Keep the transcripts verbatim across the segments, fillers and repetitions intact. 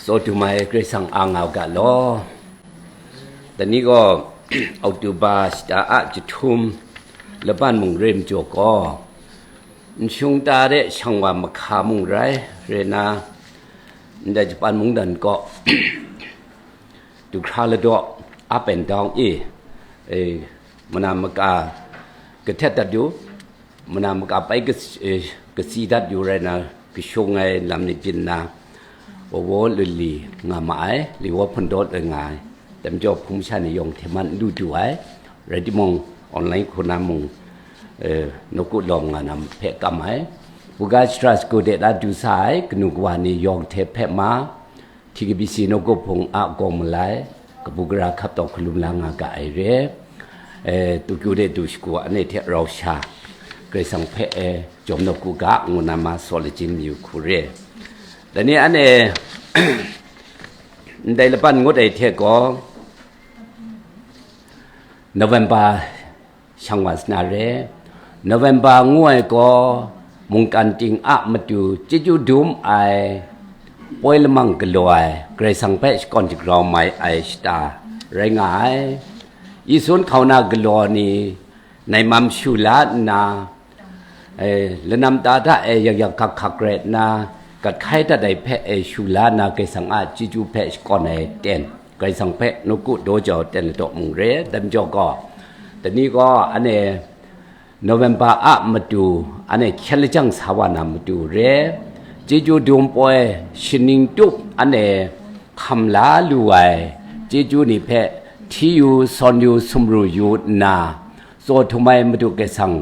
Tsaw dum ai Karai Kasang a nga u ga law. Dai ni gaw, Oktoba shata a jahtum laban mung re majaw gaw, nshung ta de shang wa mahka mung rai, rai na, ndai Japan mungdan kaw, du hkra ladaw, up and down e, e, mana maka kahtet dat yu, mana maka pai kas-, e, kasi dat yu rai na, kashung ai lam ni byin na, wawa lali nga ma ai, liwa hpun dawt ai nga ai, dai majaw hpung masha ni yawng hte man n du du ai, rai timung, online hku na mung, e, nawku lawm nga na hpe kam ai, buga shara sagu de la du sa ai, kanu kawa ni yawng hte hpe ma, T K B C nawku hpung a gawng malai, kabu gara hkap taw hkalum la nga ga ai re. E, tukyu de du shagu anhte hte rau sha, Karai Kasang hpe e, jawm nawku ga, ngu na ma saw lajin mayu hku re. Dai ni anhte, ndai laban ngut ai hte gaw, November shang wa sa na re. November ngu ai gaw, mungkan ting a matu chyeju dum ai, poi lamang galaw ai, Karai Kasang hpe shakawn shagrau mai ai shata rai nga ai. Isun hkau na galaw ni, nai mam shu la nna, e, lanam ta hta e yak yak hkak hkak rai nna, gat hkai dat ai hpe e shu la nna, Karai Kasang a chyeju hpe shakawn ai ten, Karai Kasang hpe nawku daw jau ten ladaw mung re, dai majaw gaw, dai ni gaw, anhte November a matu, anhte hkyen lajang sa wa na matu re, chyeju dum poi, shaning tup, anhte hkam la lu ai, chyeju ni hpe hti yu, sawn yu, sumru yu nna, tsaw htum ai Madu Karai Kasang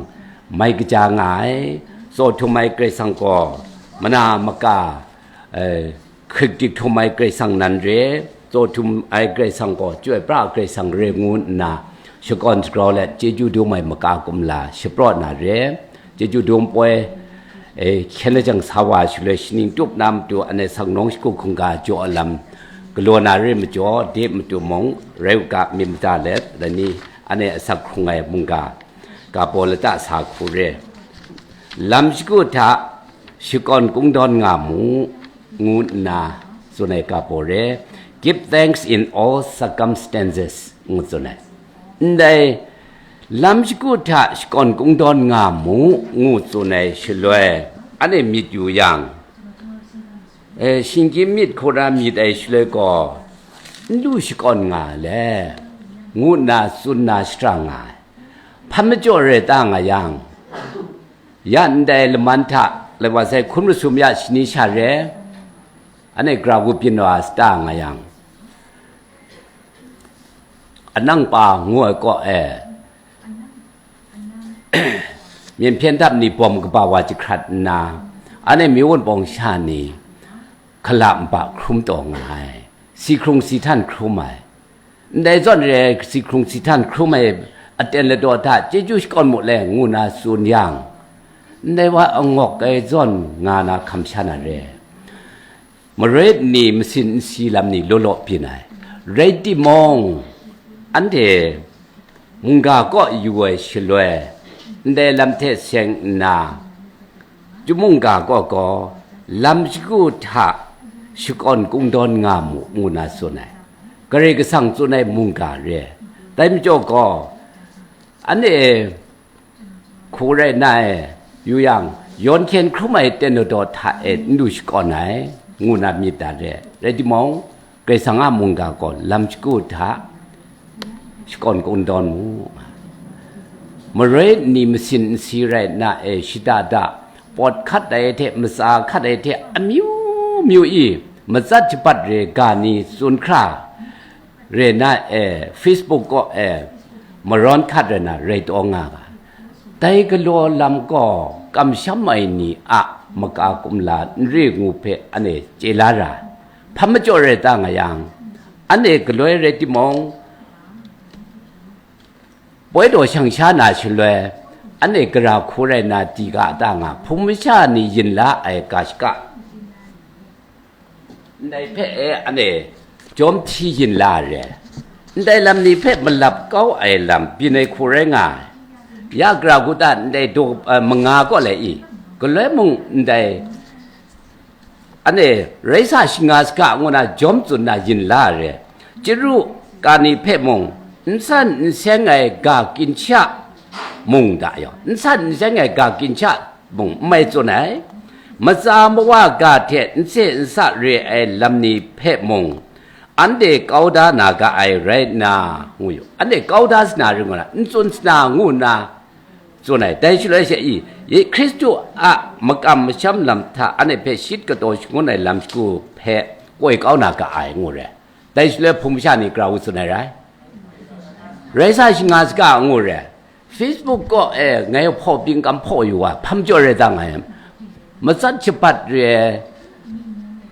mai kaja nga ai, tsaw htum ai Karai Kasang gaw mana maka, e, hkrik dik htum ai Karai Kasang nan re, tsaw htum ai Karai Kasang gaw chyoi pra ai Karai Kasang re ngu nna, shakawn shagrau let chyeju dum ai maka kumla shapraw na re, chyeju dum poi, e, hkyen lajang sa wa shaloi shaning tup na matu anhte sang nawng shagu hkungga jaw alam galaw na re majaw, de matu mung rai u ga, myit mada let, dai ni anhte asak hkrung ai mungga, ga baw lata sa hku re. Lam shagu hta shakawn kungdawn nga mu, ngu nna tsun ai ga baw re. Give thanks in all circumstances, ngu tsun ai. Ndai lam shagu hta shakawn kungdawn nga mu, ngu tsun ai shaloi, anhte myit yu yang, e, shinggyim myit hkra myit ai shaloi gaw, n lu shakawn nga le, ngu nna tsun na shara nga ai. Hpan majaw rai ta nga yang, ya ndai laman hta, lai wa sai hkun masum ya shani sha re, anhte gara wup byin wa sa ta nga yang, anang pa ngu ai kaw e, myen hpyen dap ni bawm kaba wa jahkrat nna, anhte myu wunpawng sha ni hkala npa hkrum taw nga ai, si hkrung si htan hkrum ai. Ndai zawn re ai si hkrung si htan hkrum ai aten ladaw hta chyeju shakawn mu le, ngu na tsun yang, ndai wa angawk ai zawn nga na hkam sha na re. Maroi nni masin nsi lam ni law law byin ai. Rai timung, anhte mungga kaw yu ai shaloi, ndai lam hte seng nna, Chyum mungga kaw gaw, lam shagu hta shakawn kungdawn nga mu, ngu na tsun ai. Karai Kasang tsun ai mungga re ai. Dai majaw gaw, anhte hku rai na e, yu yang, yawn hkyen hkrum ai ten ladaw hta e n lu shakawn ai, ngu na myit da re ai. Rai timung, Karai Kasang a mungga gaw lam shagu hta shakawn kungdawn mu. Maroi nni masin nsi rai na e, shada da, pawt hkat ai hte, matsa hkat ai hte, amyu myu i matsat shabat re ga ni tsun hkra re na e, Facebook kaw e marawn hkat rai na rai taw nga ga. Dai galaw lam gaw kamsham ai ni a maka kumla n re ngu hpe anhte chye la ra ai. Hpa majaw rai ta nga yang, anhte galoi rai timung, poi daw shang sha na shaloi, anhte gara hku rai na, di ga ta nga, hpung masha ni yin la ai ga shaka, ndai hpe e anhte jawm hti yin la re ai. Ndai lam ni hpe malap kau ai lam byin ai hku rai nga ai. Ya gara hku ta ndai daw, eh, manga kaw lai i, galoi mung ndai Anhte rai sa shinga saga ngu na jawm tsun na yin la ai re. Chyaru ka ni hpe mung, n san n seng ai ga ginhta mung da yaw, n san n seng ai ga ginhta mung n mai tsun ai. Matsa mawa ga hte n se n sa re ai lam ni hpe mung, anhte kau da na ga ai rai nna, ngu yu, anhte kau da sa na ring ngu na, n tsun sa na ngu nna, tsun ai. Dai shaloi she i, Ye-, Hkristu a makam masham lam hta anhte hpe shit kataw shangun ai lam shagu hpe koi kau na ga ai, ngu re. Dai shaloi hpung masha ni grau tsun ai rai. Rai sa shinga saga ngu re. Facebook kaw e ngai hpaw byin kam hpaw yu wa, hpam jaw rai dang ai. Matsat shabat re,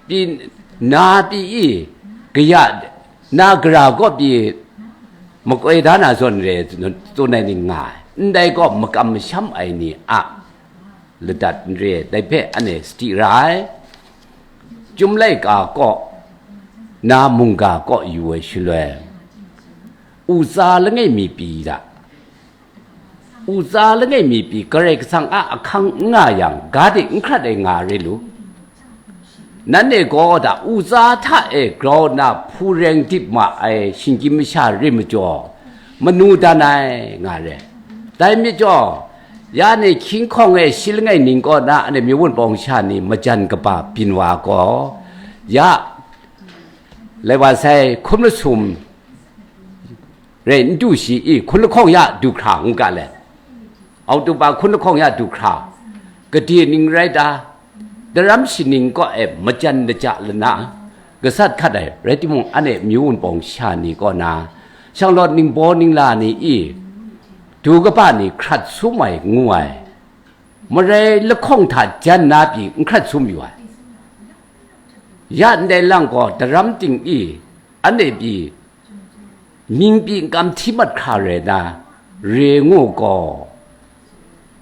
pyi, na pyi i, kaya, na gara kaw pyi, makoi da na zawn re, tsun ai ni nga ai. Ndai gaw makam masham ai ni a ladat n re, dai hpe anhte sadi ra ai. Chyum laika kaw, na mungga kaw yu ai shaloi, u tsa langai mi pyi da. U tsa langai mi pyi Karai Kasang a ahkang n nga yang, ga de n hkrat ai nga re lu. Nanhte gaw da, u tsa hta e grau nna hpu reng dip ma ai shinggyim masha re majaw, manu dan ai nga re. Dai majaw, ya ni hkying hkawng e shi langai ning kaw na anhte myu wun pawng sha ni majan kaba byin wa gaw, ya, lai wa sai hkum lasum rai n du shi i, hkun lahkawng ya du hkra ngu ga let, Oktoba hkun lahkawng ya du hkra, gade ning rai ta, daram shaning kaw e majan laja lana gasat hkat ai, rai timung, anhte myu wun pawng sha ni kaw na, shanglawt ningbaw ningla ni i, du kaba ni hkrat sum ai ngu ai, marai lahkawng hta jan na pyi n hkrat sum yu ai. Ya ndai lang gaw daram ting i, anhte pyi, mying pyi n kam hti mat hkra rai na, re ngu gaw,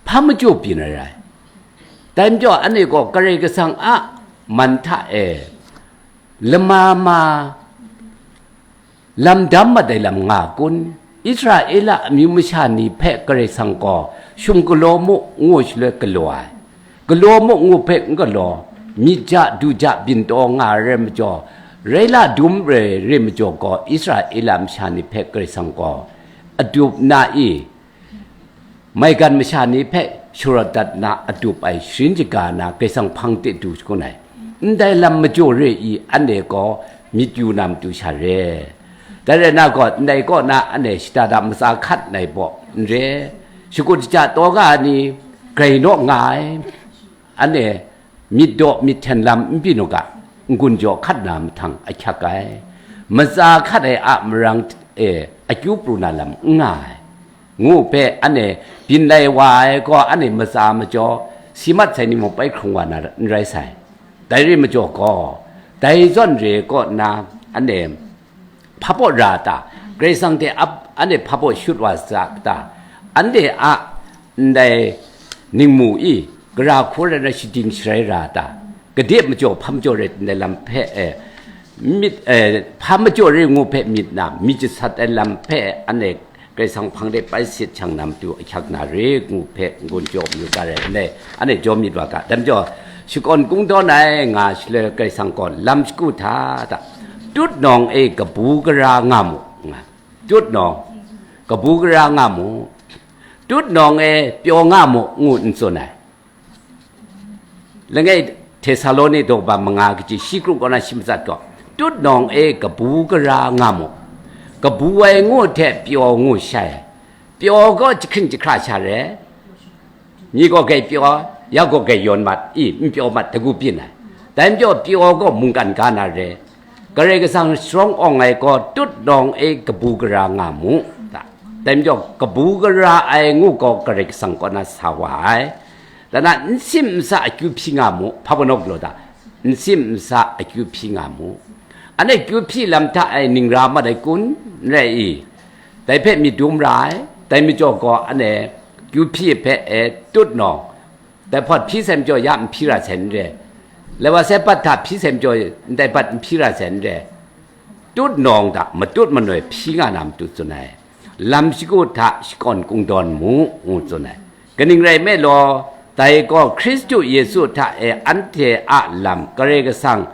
hpa majaw byin ai rai. Dai majaw, anhte gaw Karai Kasang a man hta e lama ma lam dam mat ai lam nga kun? Israela amyu masha ni hpe Karai Kasang gaw shum galaw mu ngu shaloi galaw ai, galaw mu ngu hpe n galaw, myit ja du ja byin taw nga ai rai majaw, rai la dum rai re majaw gaw, Israela masha ni hpe Karai Kasang gaw adup na i, maigan masha ni hpe sharawt dat na adup ai sharin shaga na Karai Kasang hpang de du shangun ai. Ndai lam majaw re i, anhte gaw myit yu na matu sha re. Dai rai na gaw, ndai kaw na anhte shada da matsa hkat nai baw n re, shakut shaja taw ga ni grai naw nga ai. Anhte myit daw myit hten lam n byin u ga, n-gun jaw hkat na mahtang ahkyak ai, matsa hkat ai a marang e akyu pru na lam n nga ai, ngu hpe anhte byin lai wa ai gaw, anhte matsa majaw si mat sai ni mung pai hkrung wa na n rai sai. Dai re majaw gaw, dai zawn re kaw nna, anhte hpa baw ra ta? Karai Kasang hte ap, anhte hpa baw shut wa sa ta? Anhte a ndai ningmu i, gara hku rai na shading sharai ra ta? Gade majaw hpa majaw rai ndai lam hpe, e, myit, e, hpa majaw rai ngu hpe myit na, myit jasat ai lam hpe anhte Karai Kasang hpang de pai sit shang na matu ahkyak na re, ngu hpe n-gun jaw mayu ga rai nme, anhte jaw myit wa ga. Dai majaw, shakawn kungdawn ai nga shaloi Karai Kasang gaw lam shagu hta da, tut nawng e kabu gara nga mu, nga, tut nawng, kabu gara nga mu, tut nawng e pyaw nga mu, ngu n tsun ai. Langai Htesaloni daw ba manga kaji shi kru kaw na shi matsat gaw, tut nawng e kabu gara nga mu, kabu ai ngu hte pyaw ngu shai, pyaw gaw jahkring jahkra sha re, ni gaw gai pyaw, ya gaw gai yawn mat i, n pyaw mat, dagu byin ai. Dai majaw pyaw gaw mungkan ga na re, Karai Kasang sharawng awng ai gaw tut nawng e kabu gara nga mu, ta. Dai majaw kabu gara ai ngu gaw Karai Kasang kaw na sa wa ai. Dana n sim n sa akyu hpyi nga mu, hpa panaw galaw ta? N sim n sa akyu hpyi nga mu. Anhte kyu hpyi lam hta e ning ra mat ai kun? N rai i? Dai hpe myit dum ra ai. Dai majaw gaw anhte kyu hpyi hpe e tut nawng, dai hpawt hpyi sai majaw ya n hpyi ra sai n re, lai wa sai bat hta hpyi sai majaw ndai bat n hpyi ra sai n re, tut nawng hta matut manoi hpyi nga na matu tsun ai. Lam shagu hta shakawn kungdawn mu, ngu tsun ai. Kaning rai nme law, Dai gaw Hkristu Yesu hta e anhte a lam Karai Kasang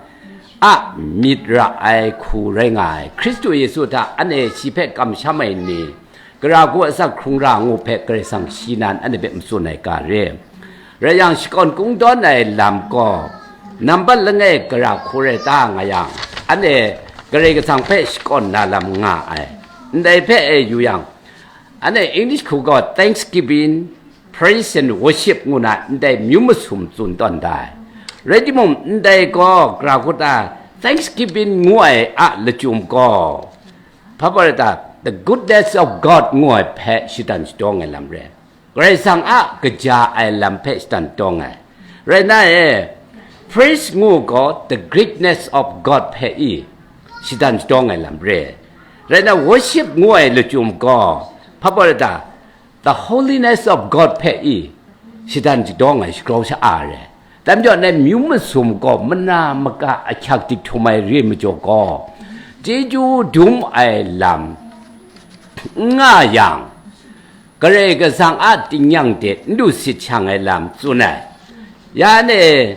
a myit ra ai hku rai nga ai. Hkristu Yesu hta anhte shi hpe kamsham ai ni, gara hku asak hkrung ra ngu hpe Karai Kasang shi nan anhte hpe matsun ai ga re. Rai yang, shakawn kungdawn ai lam gaw nambat langai gara hku rai ta nga yang, anhte Karai Kasang hpe shakawn na lam nga ai. Ndai hpe e yu yang, anhte English hku gaw thanksgiving, praise and worship ngu na ndai myu masum tsun tawn da ai. Rai timung, ndai gaw gara hku ta thanksgiving ngu ai a lachyum gaw, hpa pawt rai ta, the goodness of God ngu ai hpe shatan shadawng ai lam re. Karai Kasang a kaja ai lam hpe shatan dawng ai. Rai na e, praise ngu gaw the greatness of God hpe i shatan shadawng ai lam re. Rai na, worship ngu ai lachyum gaw, hpa pawt rai ta, the holiness of God hpe i shatan shadawng ai shagrau sha-a re. Dai majaw, nai myu masum gaw mana maka ahkyak dik htum ai re majaw gaw, chyeju dum ai lam n nga yang, Karai Kasang a tingnyang de n du sit shang ai lam tsun ai. Ya ne,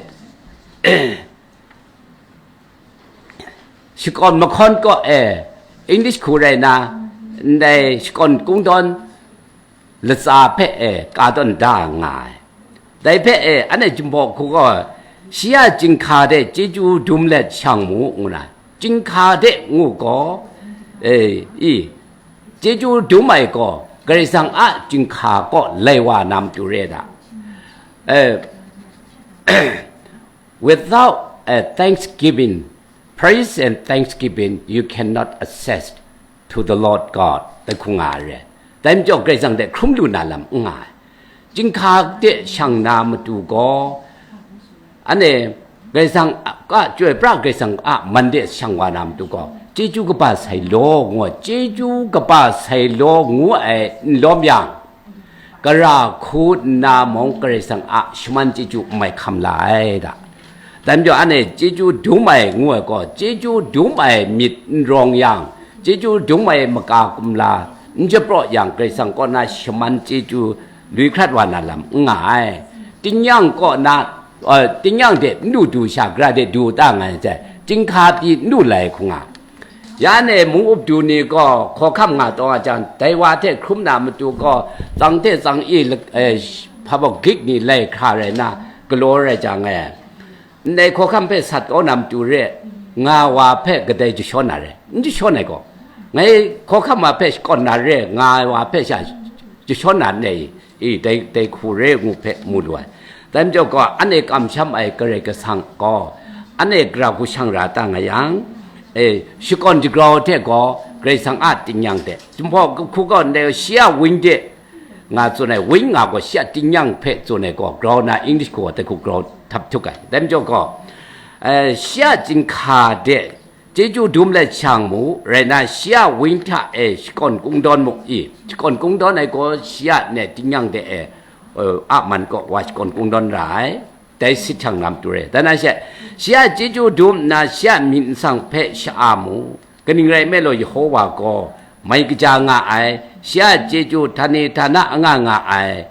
shakawn mahkawn kaw e, English hku rai na, ndai shakawn kungdawn latsa hpe e ka tawn da nga ai. Dai hpe e, anhte Jinghpaw hku gaw, shi a chyinghka de chyeju dum let shang mu, ngu na, chyinghka de ngu gaw, e, i, chyeju dum ai gaw, Karai Kasang a chyinghka kaw lai wa na matu re da. E, without a thanksgiving, praise and thanksgiving, you cannot access to the Lord God, dai hku nga ai re. Dai majaw, Karai Kasang de hkrum lu na lam n nga ai. Chyinghka de shang na matu gaw, anhte Karai Kasang a, chyoi pra Karai Kasang a man de shang wa na matu gaw, chyeju kaba sai law ngu ai, chyeju kaba sai law ngu ai n lawm yang, gara hku nna mung Karai Kasang a shaman chyeju n mai hkam la ai da. Dai majaw, anhte chyeju dum ai ngu ai gaw, chyeju dum ai myit n rawng yang, chyeju dum ai maka kumla n japraw yang, Karai Kasang kaw na shaman chyeju lui hkrat wa na lam n nga ai. Tingnyang kaw na, eh, tingnyang de n du du sha, gara de du ta nga ai sai, chyinghka pyi n du lai hku nga. Ya ne, mung up du ni gaw hkawhkam nga taw a jang, dai wa hte hkrum na matu gaw, tsang hte tsang i lak-, eh, hpa baw gik ni lai hkra rai na, galaw rai jang e, ndai hkawhkam hpe sat kau na matu re, nga wa hpe kadai jashawn na re, n jashawn ai gaw, ngai hkawhkam wa hpe shakawn na re, nga ai wa hpe sha jashawn na ne i, i, dai, dai hku re ngu hpe mu lu ai. Dai majaw gaw, anhte kamsham ai Karai Kasang gaw, anhte gara hku shang ra ta nga yang, e, shakawn jagrau hte gaw, Karai Kasang a tingnyang de, Jinghpaw hku gaw ndai shi a wing de nga tsun ai, wing nga gaw shi a tingnyang hpe tsun ai gaw, grau na English gaw dai hku grau htap htuk ai. Dai majaw gaw, e, shi a chyinghka de, chyeju dum let shang mu, rai na, shi a wing hta e shakawn kungdawn mu i, shakawn kungdawn ai gaw shi a ne tingnyang de e, eh, a man kaw wa shakawn kungdawn ra ai, dai sit hkang na matu re. Dan na she, shi a chyeju dum nna shi a myit nsang hpe sha-a mu, kaning rai nme law, Yehowa gaw mai kaja nga ai, shi a chyeju htani htana anga nga ai,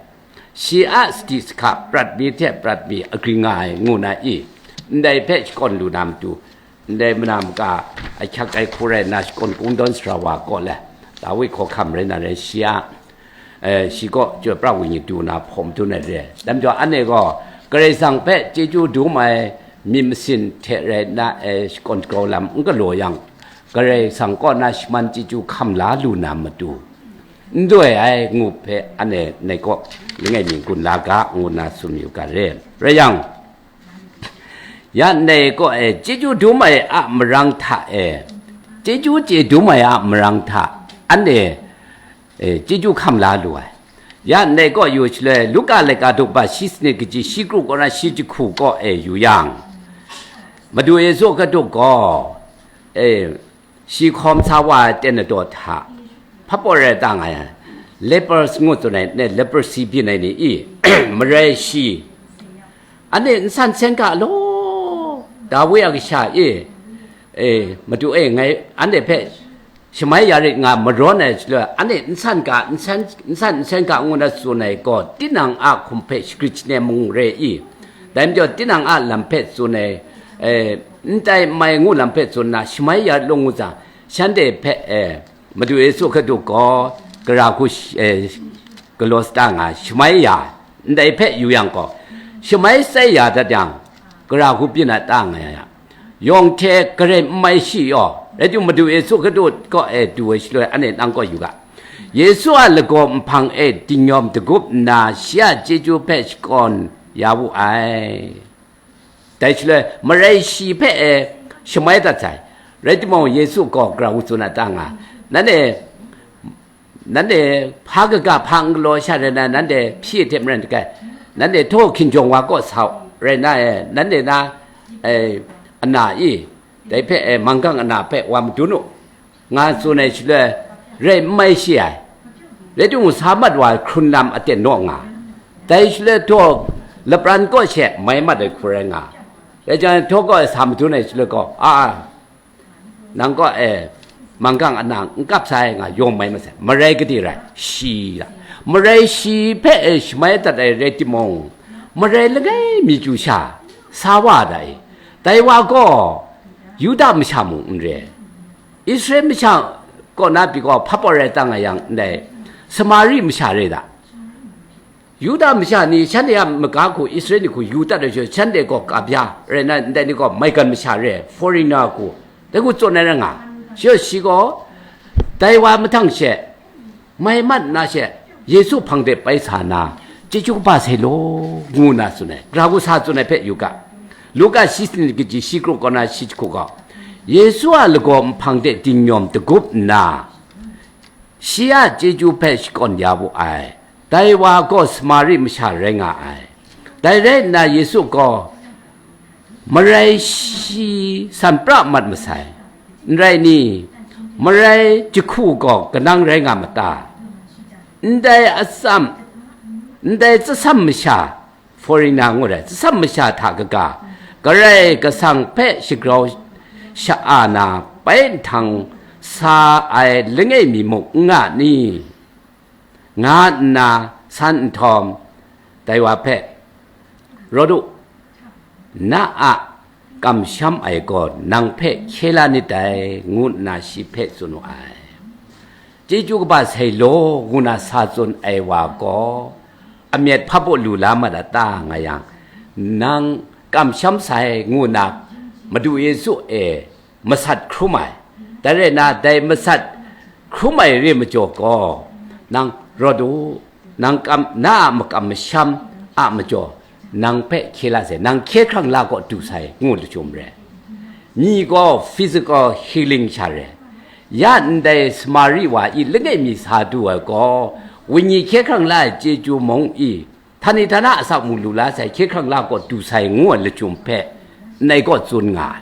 shi a sadi sahka prat mi hte prat mi agring nga ai, ngu na i, ndai hpe shakawn lu na matu, ndai mana maka ahkyak ai hku rai nna, shakawn kungdawn sara wa kaw le, Dawi hkawhkam rai na rai, shi a, eh, shi kaw chyoi pra wenyi du na hpawm dun ai re. Dai majaw, anhte gaw Karai Kasang hpe chyeju dum ai myit masin hte rai nna, eh, shakawn grau lam n galaw yang, Karai Kasang kaw na shaman chyeju hkam la lu na matu, n doi ai ngu hpe anhte ngai kaw langai mi gun la ga, ngu nna tsun yu ga re. Rai yang, ya ndai kaw e chyeju dum ai a marang hta e, chyeju chye dum ai a marang hta anhte, e, chyeju hkam la lu ai. Ya ndai kaw yu shaloi, Luka laika dukba shi sanit kaji shi kru kaw na shi jahku kaw e yu yang, Madu Yesu Hkristu gaw, e, shi hkawm sa wa ai ten ladaw hta, hpa pawt rai ta nga ai, lepers ngu tsun ai, ne, leprosy byin ai ni i, marai shi, anhte nsan seng ga law, Dawi a kasha e, e, Madu e, ngai anhte hpe Shamai ya rit nga marawn ai shaloi, anhte n san ga, n san, n san, n san ga ngu na tsun ai gaw, tinang a hkum hpe shagrit shane mung re i? Dai majaw, tinang a lam hpe tsun ai, eh, n tai n mai ngu lam hpe tsun na, shamai ya rit law ngu tsang, shanhte hpe, eh, Madu Yesu Hkristu gaw gara hku sh-, eh, galaw sata nga, shamai ya, ndai hpe yu yang gaw, shamai sai ya dat yang, gara hku byin a ta nga ya, yawng hte garai n mai shi yaw, rai timung, Madu Yesu Hkristu kaw e du ai shaloi, anhte nang gaw yu ga, Yesu a lagaw nhpang e dingnyawm dagup nna, shi a chyeju hpe shakawn ya wu ai. Dai shaloi, marai shi hpe e shamai dat sai. Rai timung, Yesu gaw gara hku tsun a ta nga, nanhte, nanhte hpa kaga hpa n galaw sha rai na, nanhte hpyi hte maren dagai, nanhte htaw hkinjawng wa kaw sa u, rai na e, nanhte na, e, ana i, dai hpe e, manggang ana hpe wa madun u, nga tsun ai shaloi, rai n mai shi ai. Rai timung, sa mat wa ai hkrun lam aten naw nga, dai shaloi htaw lapran kaw she mai mat ai hku rai nga, rai jang, htaw kaw e sa madun ai shaloi gaw, a, a, nang kaw e manggang ana n kap sai nga yawng mai masai, marai gade rai, shi ra, marai shi hpe e shamai dat ai rai timung, marai langai mi chyu sha sa wa da i? Dai wa gaw Yuda masha mung n re, Israel masha kaw na pyi gaw hpa pawt rai ta nga yang ndai, Samari masha re da. Yuda masha ni shanhte a maga hku Israel ni hku yu dat ai shaloi, shanhte gaw kap ya rai na, ndai ni gaw maigan masha re, foreigner hku, dai hku tsun ai rai nga. Shi gaw, shi gaw dai wa mahtang she, mai mat na she, Yesu hpang de bai sa na, chyeju kaba sai law, ngu na tsun ai, gara hku sa tsun ai hpe yu ga. Luka shi sanit kaji shi kru kaw na shi jahku gaw, Yesu a lagaw nhpang de dingnyawm dagup nna, shi a chyeju hpe shakawn ya wu ai. Dai wa gaw Samari masha rai nga ai. Dai rai nna, Yesu gaw marai shi san pra mat masai. N rai ni, marai jahku gaw kanang rai nga ma ta? Ndai atsam, ndai tsasam masha, foreigner ngu ai, tsasam masha hta kaga, Karai Kasang hpe shagrau sha-a na bai nhtang sa ai langai mi muk n nga ni? Nga nna san nhtawm, dai wa hpe, Rawt u, na a kamsham ai gaw nang hpe hkye la nit dai, ngu nna shi hpe tsun wu ai. Chyeju kaba sai law, ngu na sa tsun ai wa gaw, amyat hpa baw lu la mat a ta nga yang, nang kamsham sai, ngu na Madu Yesu e masat hkrum ai. Dai rai nna, dai masat hkrum ai re majaw gaw, nang rawt u, nang kam, na a makam masham a majaw, nang hpe hkye la sai, nang hkye hkrang la kaw du sai, ngu lachyum re. Myi gaw physical healing sha re. Ya ndai Samari wa i langai mi sa du ai gaw, wenyi hkye hkrang la ai chyeju mung i, htani htana asak mu lu la sai, hkye hkrang la kaw du sai, ngu ai lachyum hpe, ndai gaw tsun nga ai.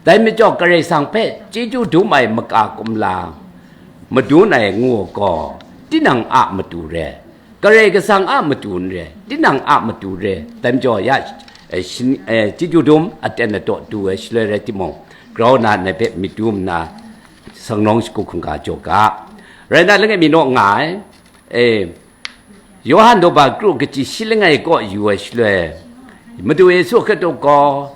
Dai majaw, Karai Kasang hpe chyeju dum ai maka kumla madun ai ngu gaw, tinang a matu re, Karai Kasang a matu n re, tinang a matu re. Dai majaw ya, eh, shin-, eh, chyeju dum aten ataw du ai shaloi rai timung, grau na nai hpe myit dum nna, sangrawng shagu hkungga jaw ga. Rai nna, langai mi naw nga ai, eh, Yawhan daw ba kru kaji shi langai kaw yu ai shaloi, Madu Yesu Hkristu gaw,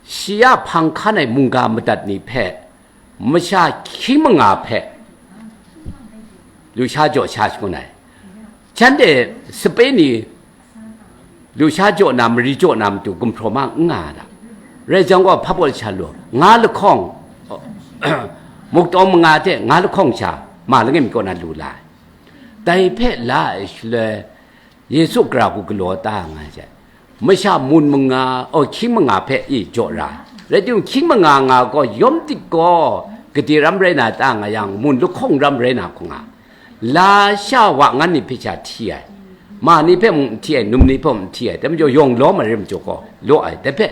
shi a hpang hkan ai mungga madat ni hpe masha hkying manga hpe lusha jaw sha shangun ai. Shanhte sape ni lusha jaw na, mari jaw na matu gumhpraw ma n nga da. Rai jang gaw, hpa baw sha lu, nga lahkawng, muktawng manga hte nga lahkawng sha, ma langai mi kaw na lu la ai. Dai hpe la ai shaloi, Yesu gara hku galaw ta nga ai hte, masha mun manga, aw, hkying manga hpe i jaw ra. Rai timung, hkying manga nga gaw, yawm tit gaw gade ram rai na ta nga yang, mun lahkawng ram rai na hku nga. Lasha wa ngan ni hpe sha hti ai, ma ni hpe mung n hti ai, num ni hpe mung n hti ai, dai majaw yawng lawm ai rai majaw gaw, law ai. Dai hpe,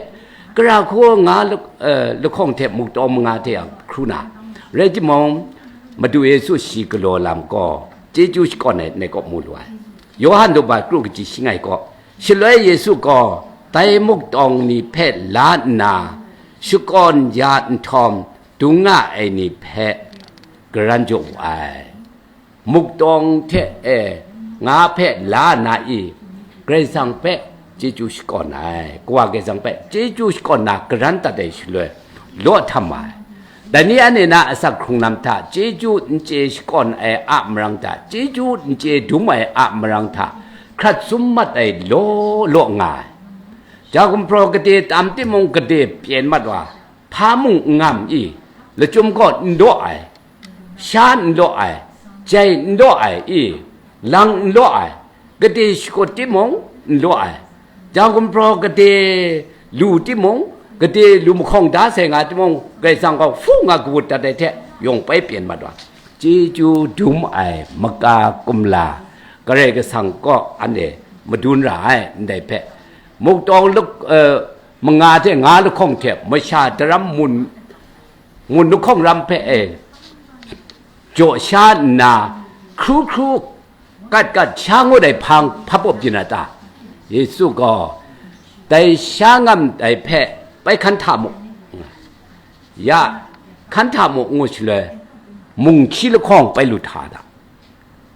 gara hku nga la-, eh, lahkawng hte muktawng manga hte a hkru na, rai timung, Madu Yesu shi galaw lam gaw, chyeju shakawn ai, ndai kaw mu lu ai. Yawhan daw ba kru kaji shi langai kaw, shaloi Yesu gaw dai muktawng ni hpe la nna, shakawn ya nhtawm, dung nga ai ni hpe, garan jaw wu ai. Muk tawng hte e nga hpe la na i, Karai Kasang hpe chyeju shakawn ai, Kawa Karai Kasang hpe chyeju shakawn na garan dat ai shaloi, law htam ai. Dai ni anhte na asak hkrung lam hta chyeju n chye shakawn ai a marang hta, chyeju n chye dum ai a marang hta, hkrat sum mat ai law law nga ai. Ja gumhpraw gade tam timung, gade pyen mat wa, hpa mung n ngam i, lachyum gaw n law ai, sha n law ai, jai n law ai i, lang n law ai, gade shakut timung n law ai, ja gumhpraw gade lu timung, gade lu mahkawng da sai nga timung, Karai Kasang gaw hpu nga kawut dat ai hte yawng pai pyen mat wa, chyeju dum ai maka kumla Karai Kasang kaw anhte madun ra ai, ndai hpe muk tawng luk, eh, manga hte nga lahkawng hte masha daram mun, mun lahkawng ram hpe e jaw sha nna, hkru hkru kat kat sha ngut ai hpang hpa pawp byin a ta? Yesu gaw dai sha ngam dai hpe bai hkan hta mu, ya, hkan hta mu ngu shaloi, mung shi lahkawng bai lu hta da.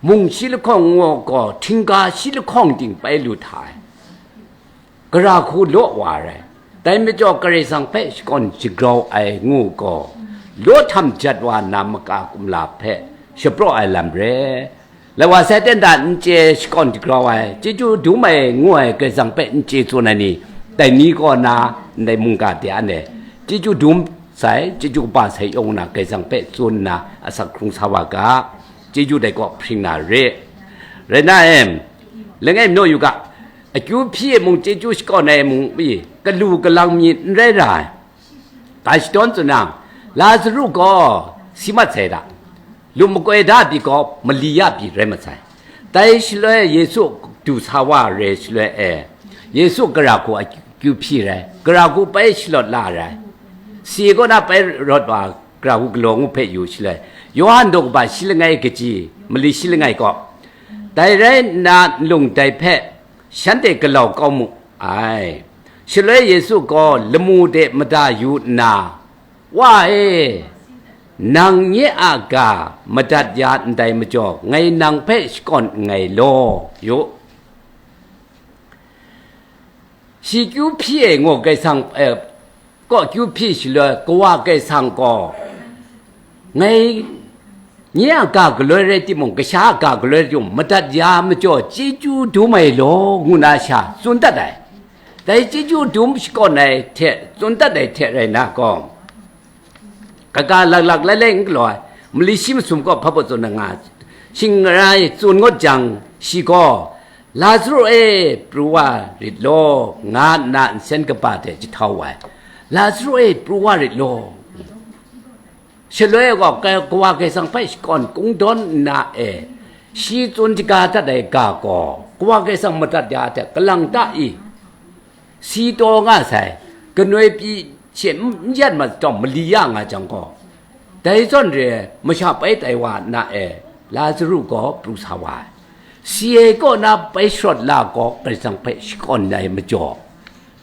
Mung shi lahkawng ngu gaw, htingga shi lahkawng ting bai lu hta ai. Gara hku law wa rai. Dai majaw Karai Kasang hpe shakawn shagrau ai ngu gaw, law htam jat wa na maka kumla hpe shapraw ai lam re. Lai wa sai ten da n chye shakawn shagrau ai, chyeju dum ai ngu ai Karai Kasang hpe n chye tsun ai ni, dai ni kaw na, ndai mungga de anhte chyeju dum sai, chyeju kaba sai yawng na Karai Kasang hpe tsun nna asak hkrung sa wa ga, chyeju dai kaw hpring na re. Rai na em, langai mi naw yu ga, akyu hpyi e mung chyeju shakawn ai mung pyi, kalu kalang mi n rai ra ai. Ga shadawn tsun nang, Lazaru gaw si mat sai da, lu makoi da pyi gaw mali ya pyi rai mat sai. Dai shaloi Yesu du sa wa re shaloi e, Yesu gara hku akyu hpyi rai, gara hku bai shalawt la rai, si kaw na bai rawt wa, gara hku galaw ngu hpe yu shaloi, Yawhan daw kaba shi langai kaji, mali shi langai kaw, dai rai nna nlung dai hpe shanhte galau kau mu ai. Shaloi Yesu gaw lamu de mada yu nna, "Wa e, nang nye a ga madat ya ndai majaw, ngai nang hpe shakawn nngai law," yu. Shi kyu hpyi e ngu Karai Kasang, eh, kaw kyu hpyi shaloi, Kawa Karai Kasang gaw, ngai nye a ga galoi rai timung, kasha a ga galoi rai timung, madat ya majaw, chyeju dum ai law, ngu na sha tsun dat ai. Dai chyeju dum shakawn ai hte tsun dat ai hte rai na gaw, kaga laklak lailai n galaw ai, mali shi masum kaw hpa baw tsun na nga, shing rai tsun ngut jang, shi gaw, "Lazaru e, pru wa rit law," nga nna nsen kaba hte jahtau wa ai. "Lazaru e, pru wa rit law." Shaloi gaw, Kawa Karai Kasang hpe shakawn kungdawn nna e, shi tsun shaga dat ai ga gaw, Kawa Karai Kasang madat ya hte kalang ta i? Si taw nga sai, kanoi pyi she n yat mat chyawm mali ya nga jang gaw, dai zawn re ai, masha bai tai wa na e, Lazaru gaw pru sa wa ai. Si ai kaw na bai sharawt la gaw, Karai Kasang hpe shakawn ai majaw,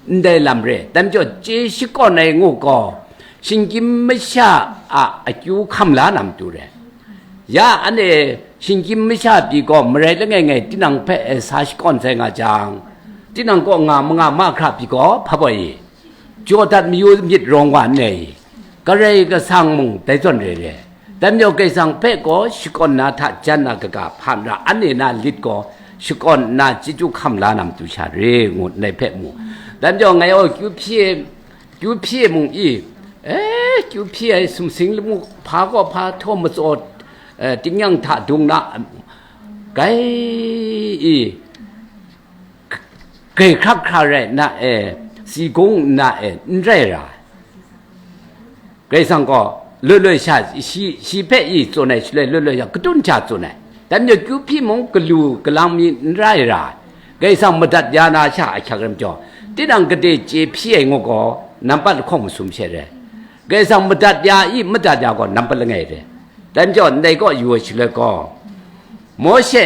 ndai lam re, dai majaw, chye shakawn ai ngu gaw, shinggyim masha a akyu hkam la na matu re. Ya anhte shinggyim masha pyi gaw, marai langai ngai tinang hpe e sa shakawn sai nga jang, tinang kaw nga manga mahkra pyi gaw, hpa baw i, jaw dat mayu myit rawng wa n ai i, Karai Kasang mung dai zawn re re. Dai majaw Karai Kasang hpe gaw shakawn na hta jan na kaga hpa n ra, anhte na lit gaw shakawn nna chyeju hkam la na matu sha re ngu ndai hpe mu. Dai majaw ngai gaw kyu hpyi, kyu hpyi mung i, e, kyu hpyi ai sumsing lamu hpa gaw hpa htaw matsaw, e, tingnyang hta dung na, gai i, grai hkrak hkra rai nna e, si gung nna e, n rai ra ai. Karai Kasang gaw loi loi sha shi, shi hpe i tsun ai shaloi loi loi sha kadun hta tsun ai. Dai majaw kyu hpyi mung galu galang mi n rai ra ai. Karai Kasang madat ya na sha ahkyak rai majaw, tinang gade chye hpyi ai ngu gaw, nampat lahkawng masum she re. Karai Kasang madat ya i, madat ya gaw nampat langai re. Dai majaw ndai kaw yu ai shaloi gaw, Mawshe,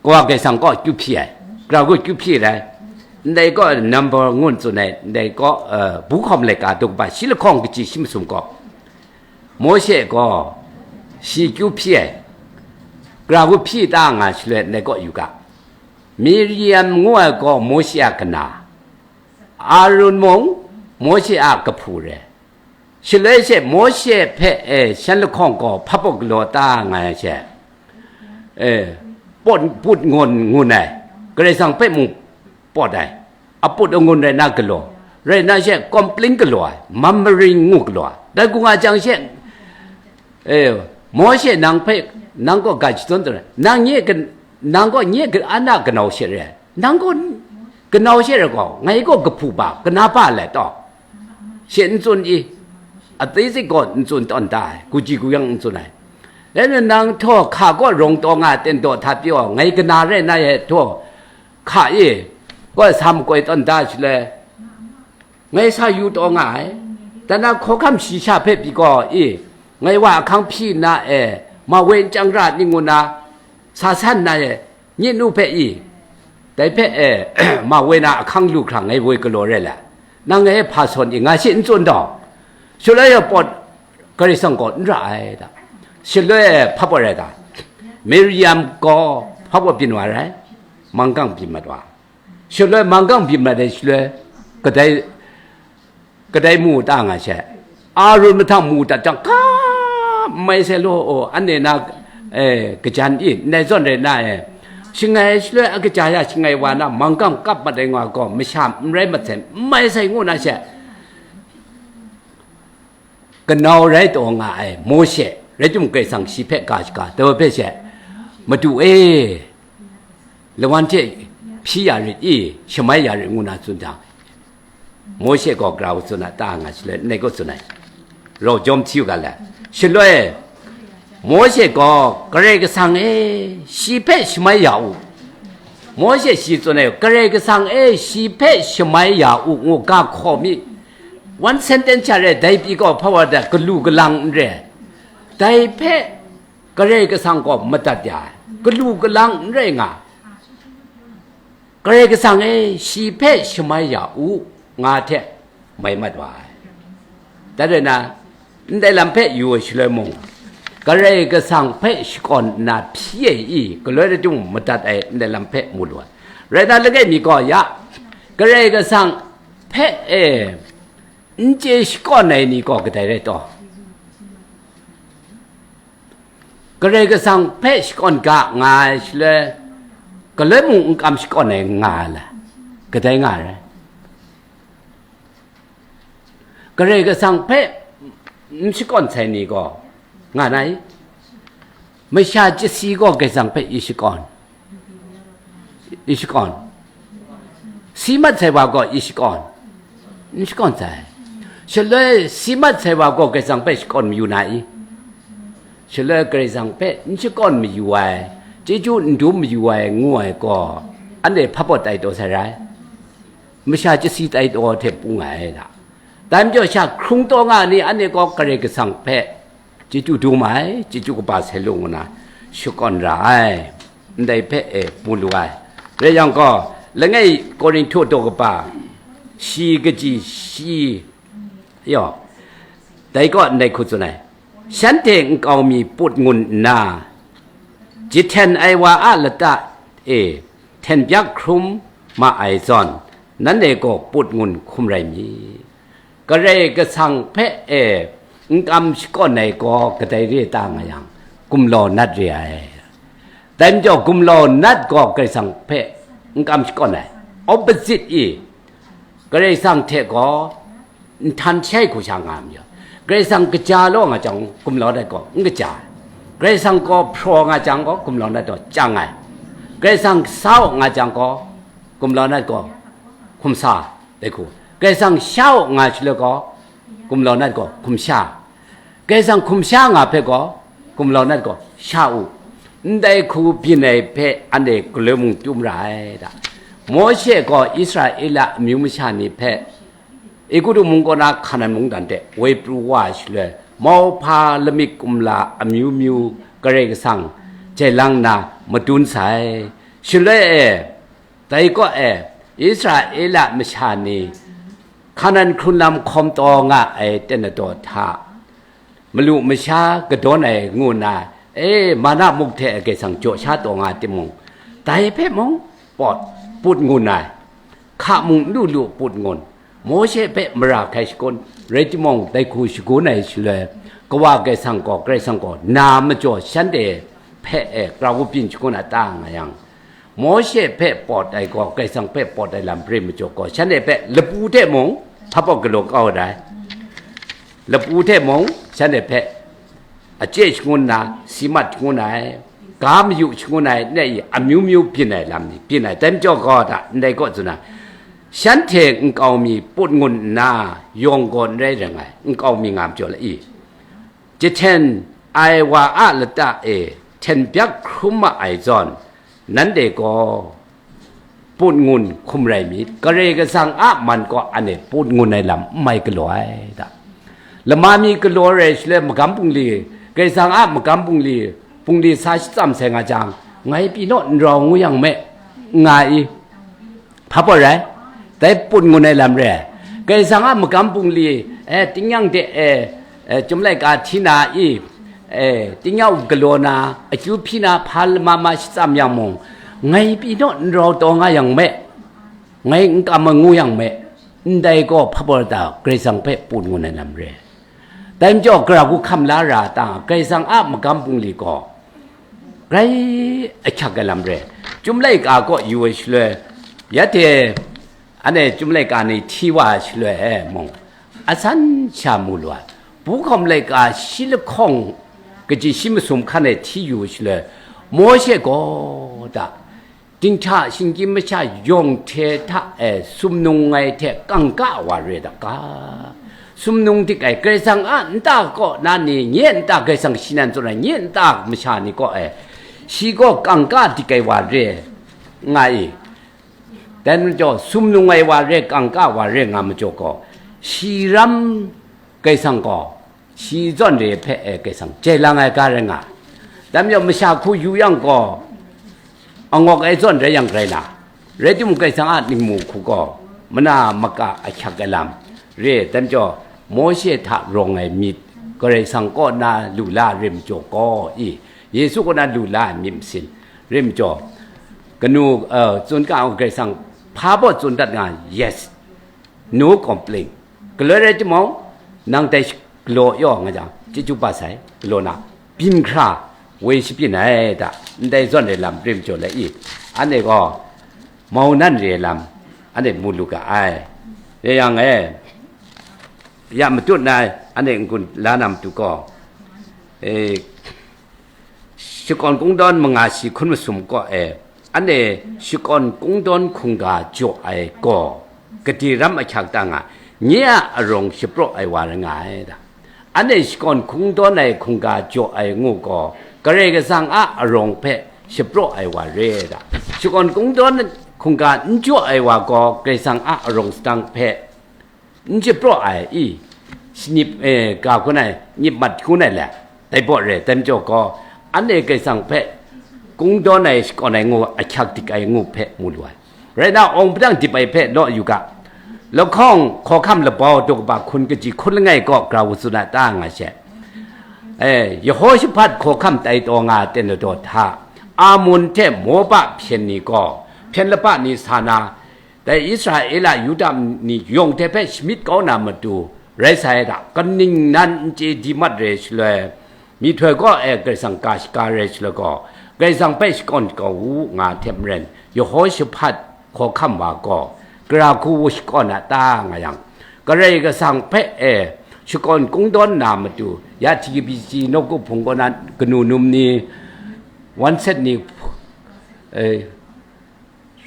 Kawa Karai Kasang kaw kyu hpyi ai, gara hku kyu hpyi rai. Ndai kaw number ngun tsun ai, ndai kaw, eh, bu hkawm laika daw kaba shi lahkawng kaji shi masum kaw, Mawshe gaw Shi kyu hpyi ai, gara hku hpyi ta nga shaloi, ndai kaw yu ga, Miriam ngu ai gaw Mawshe a kana, Arun mung Mawshe a kahpu re. Shaloi she Mawshe hpe, e, shan lahkawng gaw hpa pawt galaw ta nga ai she, e, pawt, put ngun ngun ai, Karai Kasang hpe mung pawt ai, aput angun rai na galaw, rai na she kawmpling galaw ai, mamaring ngu galaw ai. Dai hku nga jang she, e, Mawshe nang hpe, nang gaw ga shadawn tawn ai, nang nye, nang gaw nye an a kanau she re ai, nang gaw kanau she re gaw, ngai gaw kahpu ba, kana ba lai taw? She n tsun i, a tsi zik gaw n tsun tawn da ai, kuji kuyang n tsun ai. Dai nang htaw hka kaw rawng taw nga ai ten daw hta pyaw, ngai kana rai na e htaw, hka e, kawai sa makoi tawn da shaloi, ngai sa yu taw nga ai. Dan na hkawhkam shi sha hpe pyi gaw i, ngai wa ahkang hpyi nna e, ma woi n chyang ra ni ngu na, sa san na e, nye nu hpe i, dai hpe e, ma woi na ahkang lu hkra ngai woi galaw rai la, nang ngai e hpa sawn i, nga shi n tsun taw? Shaloi e pawt, Karai Kasang gaw n ra ai da. Shaloi e hpa pawt rai ta? Miriam gaw hpa pawt byin wa rai? Manggang byin mat wa. Shaloi manggang byin mat ai shaloi, kadai, kadai mu ta nga she, Arun mahtang mu dat jang, hka, n mai sai law, o, anhte na, e, kajan i, ndai zawn rai na e, shangai shaloi a kaja ya shangai wa na, manggang kap mat ai nga gaw, masha n rai mat sai, n mai sai ngu na she, kanau rai taw nga ai Mawshe, rai timung, Karai Kasang shi hpe ga shaga, dai hpe she, Madu e, lawan hte hpyi ya rit i, shamai ya rit, ngu na tsun jang, Mawshe gaw gara hku tsun a ta nga shaloi, ndai kaw tsun ai, rau jawm hti u ga le. Shaloi, Mawshe gaw, Karai Kasang e, shi hpe shamai ya u. Mawshe shi tsun ai, Karai Kasang e, shi hpe shamai ya u, ngu ga hkaw mi, one sentence sha re, dai pyi gaw hpa wa da, galu galang n re, dai hpe Karai Kasang gaw madat ya ai, galu galang n rai nga, Karai Kasang e, shi hpe shamai ya u, nga hte mai mat wa ai. Dai rai na, ndai lam hpe yu ai shaloi mung, Karai Kasang hpe shakawn nna hpyi ai i, galoi lachyum madat ai ndai lam hpe mu lu ai. Rai na, langai mi gaw ya, Karai Kasang hpe e, n chye shakawn ai ni gaw kadai rai taw? Karai Kasang hpe shakawn ga nga ai shaloi, galoi mung n kam shakawn ai nga ai la, kadai nga ai rai? Karai Kasang hpe n shakawn sai ni gaw nga na i? Masha chyasi gaw Karai Kasang hpe i shakawn, i shakawn. Si mat sai wa gaw i shakawn, n shakawn sai. Shaloi si mat sai wa gaw Karai Kasang hpe shakawn mayu na i? Shaloi Karai Kasang hpe n shakawn mayu ai, chyeju n dum mayu ai ngu ai gaw, anhte hpa pawt tai taw sai rai, masha chyasi tai taw hte pung ai da. Dai majaw sha hkrung taw nga ai ni, anhte gaw Karai Kasang hpe chyeju dum ai, chyeju kaba sai lung nna shakawn ra ai, ndai hpe e mu lu ai. Rai yang gaw, langai Korinhtu daw kaba shi kaji shi, yaw, dai kaw ndai hku tsun ai, shanhte nkau mi put ngun nna, jahten ai wa a lata e hten byak hkrum ma ai zawn, nanhte gaw put ngun hkum rai mi. Karai Kasang hpe e n kam shakawn ai gaw kadai re ta nga yang, gumlau nat re ai. Dai majaw gumlau nat gaw Karai Kasang hpe n kam shakawn ai. Opposite i, Karai Kasang hte gaw nhtan shai hku sha nga ai majaw, Karai Kasang kaja law nga jang, gumlau nat gaw n kaja ai. Karai Kasang gaw hpraw nga jang gaw, gumlau nat gaw chyang ai. Karai Kasang sa u nga jang gaw, gumlau nat gaw hkum sa, dai hku. Karai Kasang sha u nga shaloi gaw, gumlau nat gaw hkum sha. Karai Kasang hkum sha nga hpe gaw, gumlau nat gaw sha u. Ndai hku byin ai hpe anhte galoi mung chyum ra ai da. Mawshe gaw Israela amyu masha ni hpe Egutu mung kaw na Hkanan mungdan hte woi pru wa ai shaloi, mauhpa lamik kumla amyu myu Karai Kasang jai lang nna madun sai. Shaloi e, dai kaw e, Israela masha ni Hkanan hkrun lam hkawm taw nga ai ten ladaw hta, malu masha kadawn ai ngu nna, e, mana muk hte Kaisang jaw sha taw nga timung, dai hpe mung pawt put ngun ai, hka mung n lu lu put ngun, Mawshe hpe mara hkai shagun, rai timung, dai hku shagun ai shaloi, Kawa Kaisang gaw, Karai Kasang gaw, na majaw shanhte hpe, e, kra wu byin shagun a ta nga yang, Mawshe hpe pawt ai gaw, Karai Kasang hpe pawt ai lam re majaw gaw, shanhte hpe lapu hte mung hpa pawt galaw kau ai. Lapu hte mung shanhte hpe achye shangun na, si mat shangun ai, ga mayu shangun ai, ne i amyu myu byin ai lam ni byin ai, dai majaw gaw hta ndai kaw tsun ai, shanhte nkau mi put ngun nna, yawng gaw n rai rai nga ai, nkau mi nga majaw la i? Jahten ai wa a lata e hten byak hkrum ma ai zawn, nanhte gaw put ngun hkum rai myit, Karai Kasang a man kaw anhte put ngun ai lam n mai galaw ai ta. Lama mi galaw rai shaloi, magam bungli, Karai Kasang a magam bungli, bungli sa shatsam sai nga jang, ngai pyi naw n rau ngu yang me, nga i? Hpa pawt rai? Dai put ngun ai lam re ai. Karai Kasang a magam bungli, e, tingnyang de, e, e, Chyum laika hti na i, e, tingnyang galaw na, akyu hpyi na, hpa lama ma shatsam yang mung, ngai pyi naw n rau taw nga yang me, ngai n kam ai ngu yang me, ndai gaw hpa pawt ta, Karai Kasang hpe put ngun ai lam re ai. Dai majaw, gara hku hkam la ra ta, Karai Kasang a magam bungli gaw, grai ahkyak ai lam re. Chyum laika kaw yu ai shaloi, ya hte, anhte Chyum laika ni hti wa ai shaloi e mung, asan sha mu lu ai. Pu hkawm laika shi lahkawng, kaji shi masum hkan e hti yu ai shaloi, Mawshe gaw ta, dinghta shinggyim masha yawng hte hta e sumnung ai hte kangka wa re da ga? Sumnung dik ai Karai Kasang a nta kaw na ni, nye nta Karai Kasang shi nan tsun ai, nye nta masha ni kaw e, shi gaw kangka dik ai wa re nga i? Dai majaw, sumnung ai wa re, kangka wa re nga majaw gaw, shi ram Karai Kasang gaw, shi zawn re hpe e Karai Kasang jai lang ai ga rai nga ai. Dai majaw, masha hku yu yang gaw, angawk ai zawn rai yang rai na, rai timung, Karai Kasang a ningmu hku gaw, mana maka ahkyak ai lam re. Dai majaw, Mawshe hta rawng ai myit, Karai Kasang kaw na lu la re majaw gaw i, Yesu kaw na lu la ai myit masin re majaw, kanu, uh, tsun ga ai Karai Kasang hpa baw tsun dat nga, yes, no complain. Galoi rai timung, nang dai galaw yaw nga jang, chyeju ba sai, galaw na, byin hkra, woi shabyin ai ta, ndai zawn ai lam re majaw lai i, anhte gaw, mau nan re ai lam, anhte mu lu ga ai. Rai yang e, ya matut na, anhte n-gun la na matu gaw, e, shakawn kungdawn manga shi hkun masum kaw e, anhte shakawn kungdawn hkungga jaw ai gaw, gade ram ahkyak ta nga, nye a arawng shapraw ai wa rai nga ai ta. Anhte shakawn hkungdawn ai hkungga jaw ai ngu gaw, Karai Kasang a arawng hpe shapraw ai wa re ai ta. Shakawn hkungdawn hkungga n jaw ai wa gaw, Karai Kasang a arawng sadang hpe n shapraw ai i, shanip, eh, ga hkun ai, nyip mat hkun ai le, dai baw re, dai majaw gaw, anhte Karai Kasang hpe kungdawn ai, shakawn ai ngu, ahkyak dik ai ngu hpe mu lu ai. Rai na, awng padang dip ai hpe law yu ga. Lahkawng hkawhkam labau daw kaba hkun kaji hkun langai kaw grau tsun a ta nga she. Eh, Yehoshaphat hkawhkam tai taw nga ten ladaw hta, Amun hte Moba hpyen ni gaw, hpyen laba ni sa na, dai Israela Yuda ni yawng hte hpe shamyit kau na matu, rai sai da, kaning nan n chye di mat re shaloi, myihtoi kaw e Karai Kasang ka shaga rai shaloi gaw, Karai Kasang hpe shakawn kau u nga hte maren, Yehoshaphat hkawhkam wa gaw, gara hku shakawn a ta nga yang, Karai Kasang hpe e shakawn kungdawn na matu, ya T K B C nawku hpung kaw na kanu num ni, wan set ni, eh,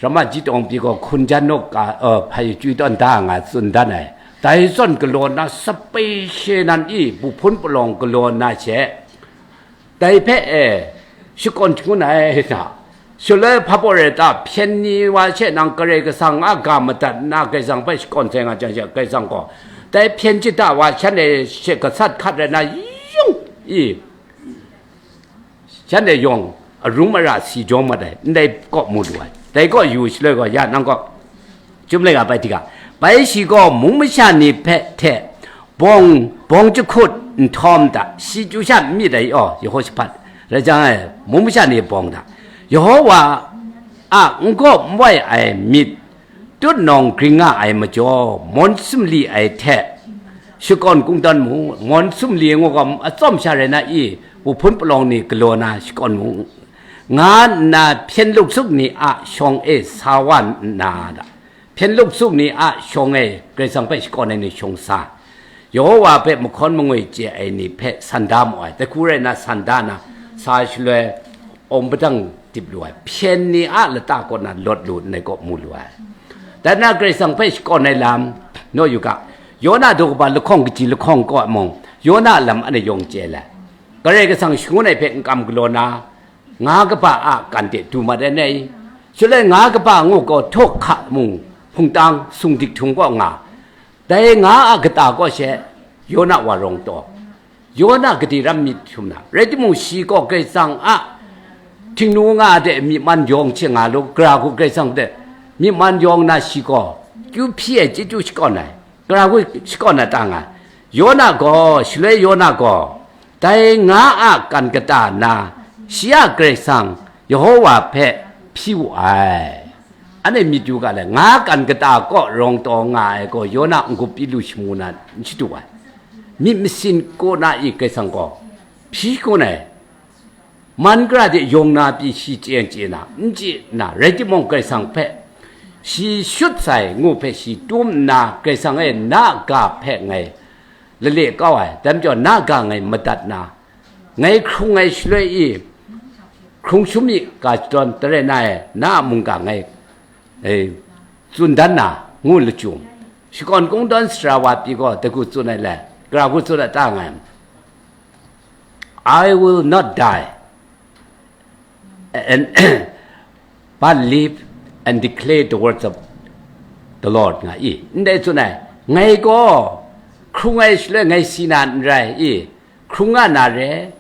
Rama ji tawng pyi gaw hkun jan nawk ka, eh, hpai chywi tawn da nga tsun dan ai. Dai zawn galaw na sape she nan i, bu hpun palawng galaw na she, dai hpe e shakawn shangun ai na, shaloi hpa pawt rai ta, hpyen ni wa she nang Karai Kasang a ga madat nna, Karai Kasang hpe shakawn sai nga jang she, Karai Kasang gaw, dai hpyen chyita wa shanhte she gasat hkat rai na, yung i, shanhte yawng arum ara si jawng mat ai, ndai kaw mu lu ai. Dai kaw yu shaloi gaw, ya nang kaw, Chyum laika bai hti ga, bai shi gaw mung masha ni hpe hte bawng, bawng jahkut, nhtawm da, shi chyu sha n myit ai aw, Yehoshaphat, rai jang ai, mung masha ni bawng da, Yehowa a n gaw n wai ai myit, tut nawng gring nga ai majaw, mawn sumli ai hte shakawn kungdawn mu, mawn sumli ngu gaw, atsawm sha rai na i, wuhpun palawng ni galaw na shakawn mu, nga nna hpyen luksuk ni a shawng e sa wa nna da, hpyen luksuk ni a shawng e Karai Kasang hpe shakawn ai ni shawng sa, Yehowa hpe mahkawn mangwi chye ai ni hpe san da mu ai. Dai hku rai nna, san da na, sa shaloi, awng padang dip lu ai, hpyen ni a lata kaw na lawt lu nna gaw mu lu ai. Dan na Karai Kasang hpe shakawn ai lam, naw yu ga, Yona daw kaba lahkawng kaji lahkawng kaw mung, Yona a lam anhte yawng chye ai. Karai Kasang shangun ai hpe n kam galaw na, nga kaba a kan de du mat ai ni? Shaloi nga kaba ngu gaw, htaw hka mung, hpungtang sung dik htung kaw nga, dai nga a kata kaw she Yona wa rawng taw. Yona gade ram myit htum na, rai timung, shi gaw Karai Kasang a htingnu nga de myi man yawng hte nga lu, gara hku Karai Kasang de myi man yawng na, shi gaw kyu hpyi ai chyeju shakawn ai, gara hku shakawn na ta nga. Yona gaw, shaloi Yona gaw, dai nga a kan kata na, shi a Karai Kasang Yehowa hpe hpyi wu ai. Anhte myit yu ga le, nga kan kata kaw rawng taw nga ai gaw, Yona n-gup pyi lu shamu na n shadu ai. Myit masin kaw na i Karai Kasang gaw hpyi kun ai. Man gara de yawng na pyi shi chye n chye na, n chye na, rai timung, Karai Kasang hpe shi shut sai ngu hpe shi tum nna, Karai Kasang e na ga hpe ngai lale kau ai, dai majaw na ga ngai madat na, ngai hkrung ai shaloi i, hkrung shum mi ga shadawn tarai na e, na a mungga ngai, e, tsun dan na, ngu lachyum. Shakawn kungdawn sara wa pyi gaw, dai hku tsun ai le, gara hku tsun ai ta nga ai, "I will not die, and, but live and declare the words of the Lord," nga i. Ndai tsun ai, ngai gaw hkrung ai shaloi ngai si na n rai i, hkrung nga na re,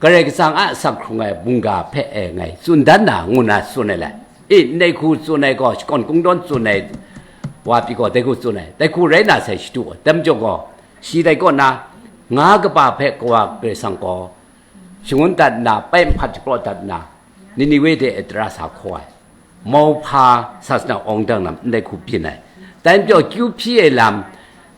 Karai Kasang a asak hkrung ai mungga hpe e ngai tsun dan na, ngu na tsun ai le. I, ndai hku tsun ai gaw, shakawn kungdawn tsun ai wa pyi gaw, dai hku tsun ai, dai hku rai na sai shadu ai. Dai majaw gaw, shi dai kaw na, nga kaba hpe Kawa Karai Kasang gaw shangun dat nna, pai nhpat shapraw dat nna, Niniwe de e tara sa hkaw ai. Mauhpa sa sana awng dang lam ndai hku byin ai. Dai majaw kyu hpyi ai lam,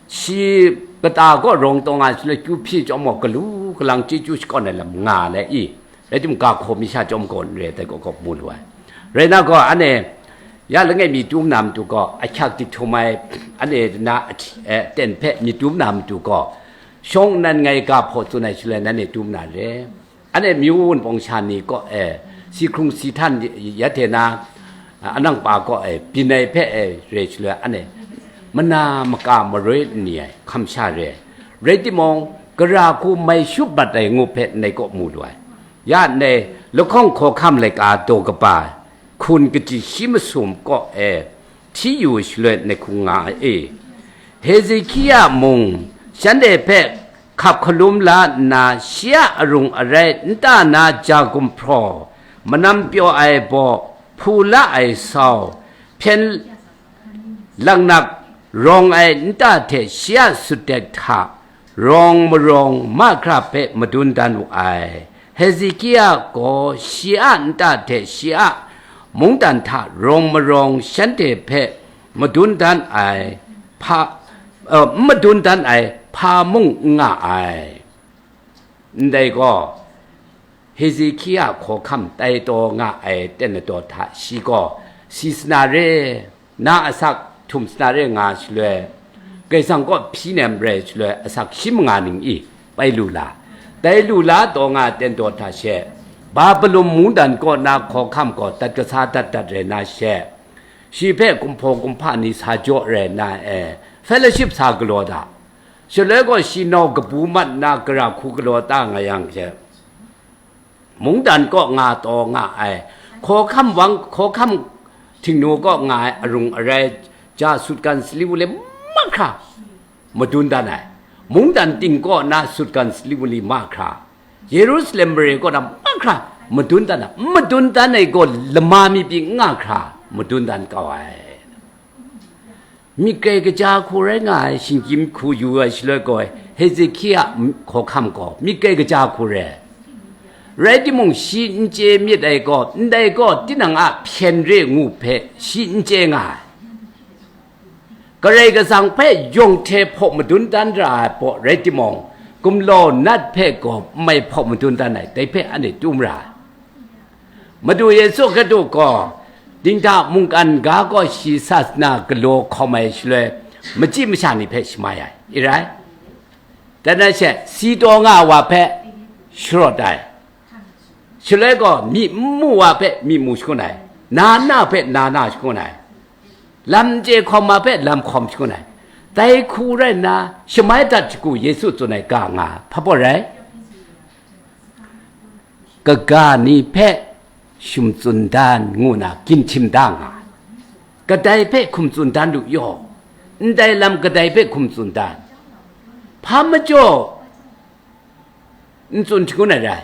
shi kata kaw rawng taw nga shaloi kyu hpyi chyawm gaw, galu galang chyeju shakawn ai lam nga ai le i, rai timung, ga hkaw mi sha chyawm gaw n re, dai gaw gaw mu lu ai. Rai na gaw, anhte ya langai mi tum na matu gaw, ahkyak dik htum ai, anhte na, eh, aten hpe mi tum na matu gaw, shawng nnan ngai ga hpaw tsun ai shaloi, nanhte tum na re. Anhte myu wunpawng sha ni kaw e, si hkrung si htan ya hte na, anang pa kaw e, byin ai hpe e re shaloi, anhte mana maka maroi n ni ai hkam sha re ai. Rai timung, gara hku mai shup bat ai ngu hpe ndai kaw mu lu ai. Ya ndai lahkawng hkawhkam laika daw kaba hkun kaji shi masum kaw e hti yu shaloi, ndai hku nga ai e. Hezekia mung shanhte hpe hkap hkalum la nna, shi a arung arai nta na ja gumhpraw, manam pyaw ai baw, hpu la ai sau, hpyen laknak rawng ai nta hte shi a sutdek hta rawng marawng mahkra hpe madun dan wu ai. Hezekia gaw shi a nta hte shi a mungdan hta rawng marawng shanhte hpe madun dan ai hpa, uh, n madun dan ai hpa mung n nga ai. Ndai gaw, Hezekia hkawhkam tai taw nga ai ten ladaw hta shi gaw, si sana re, na asak htum sana re nga shaloi, Karai Kasang kaw hpyi nem rai shaloi, asak shi manga ning i bai lu la, tai lu la taw nga ten daw hta she, Babilon mungdan kaw na hkawhkam gaw dat kasa dat dat rai na she, shi hpe kumhpaw kumhpa ni sa jaw rai na e, fellowship sa galaw da. Shaloi gaw shi nau kabu mat na gara hku galaw ta nga yang she, mungdan kaw nga taw nga ai, hkawhkam wang, hkawhkam htingnu kaw nga ai arung arai, ja sutgan sali wunli mahkra madun dan ai, mungdan ting kaw na sutgan sali wunli mahkra, Yerusalem mare kaw na mahkra madun dan ai, n madun dan ai gaw lama mi pyi n nga hkra madun dan kau ai. Myit grai kaja hku rai nga ai, shinggyim hku yu ai shaloi gaw, Hezekia hkawhkam gaw myit kai kaja hku re. Rai timung, shi n chye myit ai gaw, ndai gaw tinang a hpyen re ngu hpe shi n chye nga ai. Karai Kasang hpe yawng hte hpaw madun dan ra ai pawt rai timung, gumlau nat hpe gaw mai hpaw madun dan ai, dai hpe anhte tu mara ai. Madu Yesu Hkristu gaw dinghta mungkan ga kaw shi sasana galaw hkawm ai shaloi, machyi masha ni hpe shamai ai, i rai? Dan ai she, si taw nga ai wa hpe sharawt ai. Shaloi gaw myi n mu wa hpe myi mu shangun ai, na na hpe na na shangun ai, lam chye hkawm ma hpe lam hkawm shangun ai. Dai hku rai nna, shamai dat shagu Yesu tsun ai ga nga, hpa baw rai? Kaga ni hpe shum tsun dan ngu na ginhtim da nga ai. Kadai hpe hkum tsun dan lu yaw, ndai lam kadai hpe hkum tsun dan, hpa majaw n tsun shangun ai rai.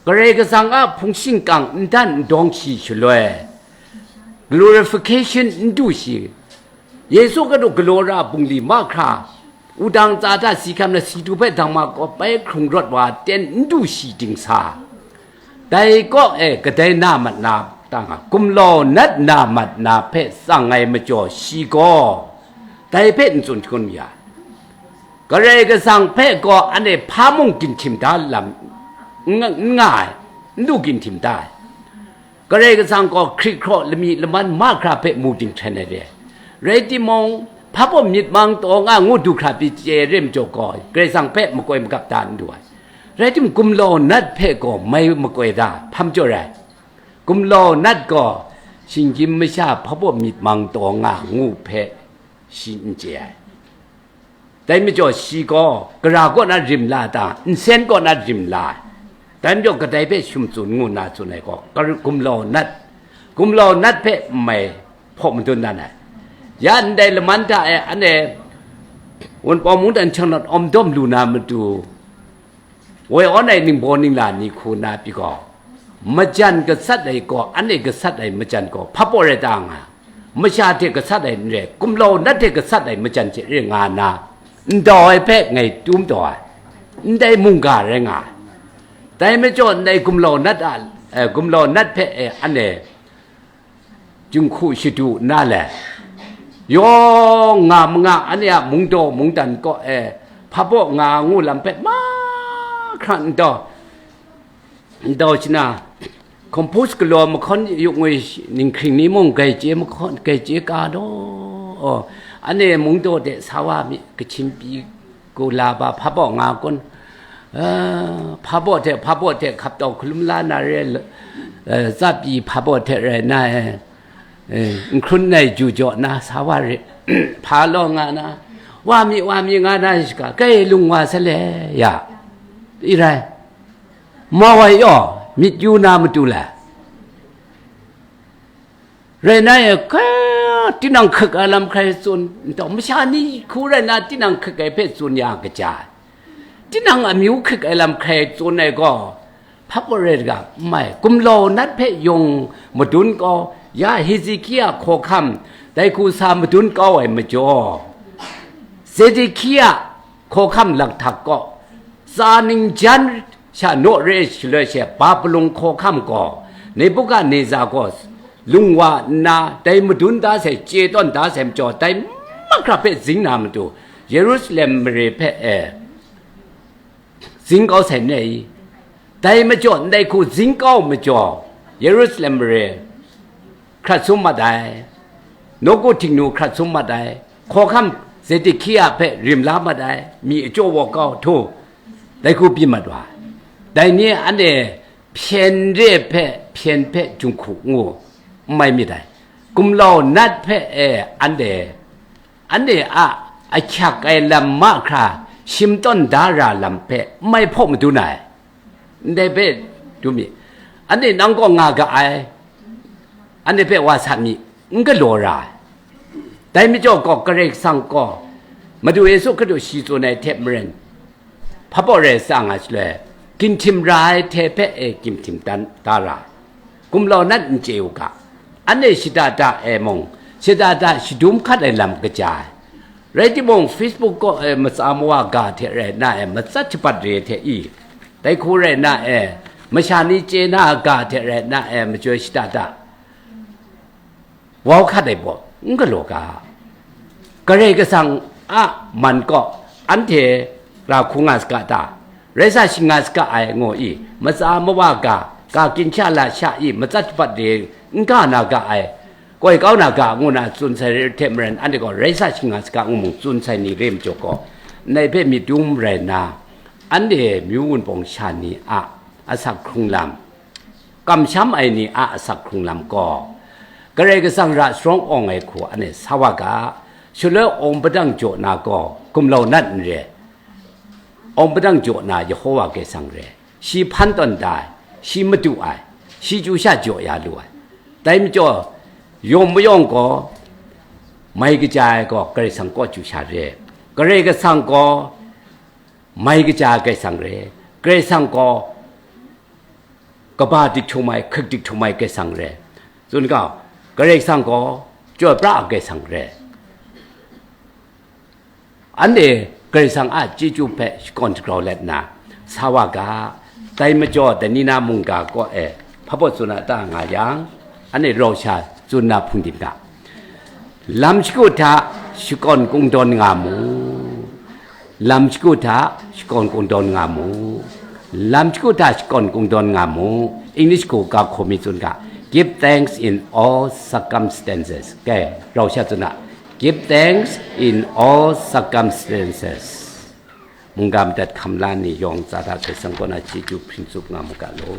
Karai Kasang a hpung shingkang n dan n dawng shi shaloi, glorification n du shi, Yesu Hkristu galaw ra bungli mahkra, wudang tsa hta si hkam na si du hpe dang ma kaw bai hkrung rawt wa ten n du shi dingsa, dai kaw e kadai na mat na ta nga, gumlau nat na mat na hpe tsang ai majaw shi gaw, dai hpe n tsun hkun ya. Karai Kasang hpe gaw anhte hpa mung ginhtim da lam n nga, n nga ai, n du ginhtim da ai. Karai Kasang gaw hkrit hkraw lami laman mahkra hpe mu dinghten ai re. Rai timung, hpa baw myit mang taw nga ngu du hkra pyi chye re majaw gaw, Karai Kasang hpe makoi magap da n du ai. Rai timung, gumlau nat hpe gaw mai makoi da, hpa majaw rai? Gumlau nat gaw shinggyim masha hpa baw myit mang taw nga ngu hpe shi n chye ai. Dai majaw shi gaw gara kaw na rim la ta, nsen kaw na rim la ai. Dai majaw kadai hpe shum tsun ngu nna tsun ai gaw, gar-, gumlau nat, gumlau nat hpe n mai hpaw madun dan ai. Ya ndai laman hta e anhte Wunpawng mungdan hkyang nawn awm dawm lu na matu, woi awn ai ningbaw ningla ni hku na pyi gaw, majan gasat ai gaw, anhte gasat ai majan gaw hpa baw rai ta nga, masha hte gasat ai n rai, gumlau nat hte gasat ai majan hte rai nga na, ndau ai hpe ngai tum taw ai, ndai mungga rai nga ai. Dai majaw ndai gumlau nat a, eh, gumlau nat hpe, eh, anhte jinghku shadu nna le, yawng nga manga anhte a mungdaw mungdan kaw e hpa baw nga ngu lam hpe mahkra n tau, n tau shana, compose galaw mahkawn yu ngwi ninghkring ni mung grai chye mahkawn, grai chye ka daw, anhte mungdaw de sa wa mi, Kachin pyi, Gula ba hpa baw nga kun, eh, hpa baw hte, hpa baw hte hkap tau hkalum la na re, eh, tsap pyi hpa baw hte rai na e, eh, n hkrun ai ju jaw na sa wa re, hpa law nga na, wa mi, wa mi nga na shaka, kai lung wa sa le ya, i rai, mau ai yaw, myit yu na matu la. Rai na e, ka, tinang hkrik ai lam hkrai tsun, n tau, masha ni hku rai na, tinang hkrik ai hpe tsun ya kaja ai. Tinang amyu hkrik ai lam hkrai tsun ai gaw, hpa baw rai ga, n mai, gumlau nat hpe yawng madun kau, ya Hezekia hkawhkam, dai hku sa madun kau ai majaw, Zedekia hkawhkam lakhtak kaw, tsa ningjan sha naw re shaloi she, Babilon hkawhkam gaw, Nebukadneza gaw lung wa nna, dai madun da sai, chye tawn da sai majaw, dai mahkra hpe zing na matu, Yerusalem mare hpe, e, zing kau sai n rai i? Dai majaw, ndai hku zing kau majaw, Yerusalem mare hkrat sum mat ai, nawku htingnu hkrat sum mat ai, hkawhkam Zedekia hpe rim la mat ai, myi achyaw wa kau htu, dai hku pyi mat wa ai. Dai ni anhte hpyen re hpe, hpyen hpe jinghku ngu n mai myit ai. Gumlau nat hpe e anhte, anhte a ahkyak ai lam mahkra shim tawn da ra lam hpe n mai hpaw madun ai. Ndai hpe du mi, anhte nang kaw nga ga ai, anhte hpe wa sa mi, n galaw ra ai. Dai majaw gaw Karai Kasang gaw, Madu Yesu Hkristu shi tsun ai hte maren, hpa baw rai sa nga shaloi, ginhtim ra ai hte hpe e ginhtim dan da ra ai. Gumlau nat n chye u ga, anhte shada da e mung, shada da shadum hkat ai lam kaja ai. Rai timung, Facebook kaw e matsa mawa ga hte rai na e, matsat shapat re hte i, dai hku rai na e, masha ni chye na ga hte rai na e, machyoi shada da, wau hkat ai baw, n galaw ga. Karai Kasang a man kaw, anhte ra hku nga saga ta? Rai sa shinga saga ai, ngu i, matsa mawa ga, ga ginhka lasha i, matsat shapat re, n ga na ga ai, koi kau na ga, ngu na tsun sai re hte maren, anhte gaw rai sa shinga saga ngu mung tsun sai ni re majaw gaw, ndai hpe myit dum rai nna, anhte myu wunpawng sha ni a asak hkrung lam, kamsham ai ni a asak hkrung lam gaw, Karai Kasang ra sharawng awng ai hku anhte sa wa ga. Shaloi awng padang jaw na gaw gumlau nat n re, awng padang jaw na Yehova Karai Kasang re. Shi hpan tawn da ai, shi madu ai, shi chyu sha jaw ya lu ai. Dai majaw, yawng mayawng gaw, mai kaja ai gaw Karai Kasang kaw chyu sha re. Karai Kasang gaw mai kaja ai Karai Kasang re. Karai Kasang gaw kaba dik htum ai, hkrik dik htum ai Karai Kasang re. Tsun ga, Karai Kasang gaw chyoi pra ai Karai Kasang re. Anhte Karai Kasang a chyeju hpe shakawn shagrau let nna, sa wa ga. Dai majaw, dai ni na mungga kaw e hpa baw tsun a ta nga yang, anhte rau sha tsun na hpung dip ga. Lam shagu hta shakawn kungdawn nga mu. Lam shagu hta shakawn kungdawn nga mu. Lam shagu hta shakawn kungdawn nga mu. English hku ga hkaw mi tsun ga, Give thanks in all circumstances. Kai, rau sha tsun a. Give thanks in all circumstances. Mungga madat hkam la ni yawng tsa hta Karai Kasang kaw na chyeju hpring tsup nga mu ga law.